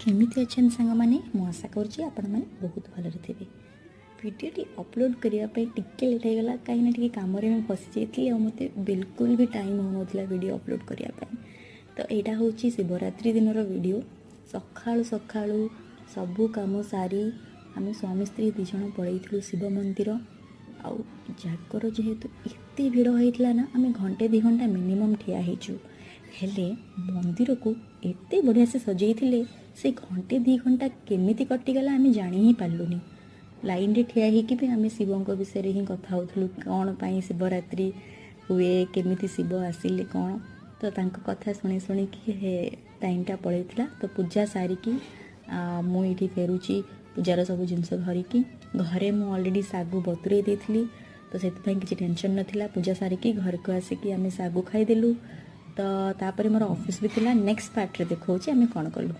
କେମିତି ଅଛନ୍ତି ସାଙ୍ଗମାନେ? ମୁଁ ଆଶା କରୁଛି ଆପଣମାନେ ବହୁତ ଭଲରେ ଥିବେ। ଭିଡ଼ିଓଟି ଅପଲୋଡ଼ କରିବା ପାଇଁ ଟିକେ ଲେଟ୍ ହେଇଗଲା, କାହିଁକିନା ଟିକେ କାମରେ ମୁଁ ଫସିଯାଇଥିଲି ଆଉ ମୋତେ ବିଲକୁଲ ବି ଟାଇମ୍ ହେଉନଥିଲା ଭିଡ଼ିଓ ଅପଲୋଡ଼ କରିବା ପାଇଁ। ତ ଏଇଟା ହେଉଛି ଶିବରାତ୍ରି ଦିନର ଭିଡ଼ିଓ। ସକାଳୁ ସକାଳୁ ସବୁ କାମ ସାରି ଆମେ ସ୍ୱାମୀ ସ୍ତ୍ରୀ ଦୁଇ ଜଣ ପଳେଇଥିଲୁ ଶିବ ମନ୍ଦିର। ଆଉ ଜାଗର ଯେହେତୁ ଏତେ ଭିଡ଼ ହେଇଥିଲା ନା, ଆମେ ଘଣ୍ଟେ 2 ଘଣ୍ଟା ମିନିମମ୍ ଠିଆ ହେଇଛୁ। ହେଲେ ମନ୍ଦିରକୁ ଏତେ ବଢ଼ିଆ ସେ ସଜେଇଥିଲେ, ସେ ଘଣ୍ଟେ 2 ଘଣ୍ଟା କେମିତି କଟିଗଲା ଆମେ ଜାଣି ହିଁ ପାରିଲୁନି। ଲାଇନ୍ରେ ଠିଆ ହେଇକି ବି ଆମେ ଶିବଙ୍କ ବିଷୟରେ ହିଁ କଥା ହେଉଥିଲୁ, କ'ଣ ପାଇଁ ଶିବରାତ୍ରି ହୁଏ, କେମିତି ଶିବ ଆସିଲେ କ'ଣ। ତ ତାଙ୍କ କଥା ଶୁଣି ଶୁଣିକି ଟାଇମ୍ଟା ପଳେଇଥିଲା। ତ ପୂଜା ସାରିକି ମୁଁ ଏଇଠି ଫେରୁଛି ପୂଜାର ସବୁ ଜିନିଷ ଧରିକି। ଘରେ ମୁଁ ଅଲରେଡ଼ି ଶାଗୁ ବତୁରେଇ ଦେଇଥିଲି, ତ ସେଥିପାଇଁ କିଛି ଟେନସନ୍ ନଥିଲା। ପୂଜା ସାରିକି ଘରକୁ ଆସିକି ଆମେ ଶାଗୁ ଖାଇଦେଲୁ। ତ ତାପରେ ମୋର ଅଫିସ୍ ବି ଥିଲା। ନେକ୍ସଟ ପାର୍ଟରେ ଦେଖାଉଛି ଆମେ କ'ଣ କଲୁ।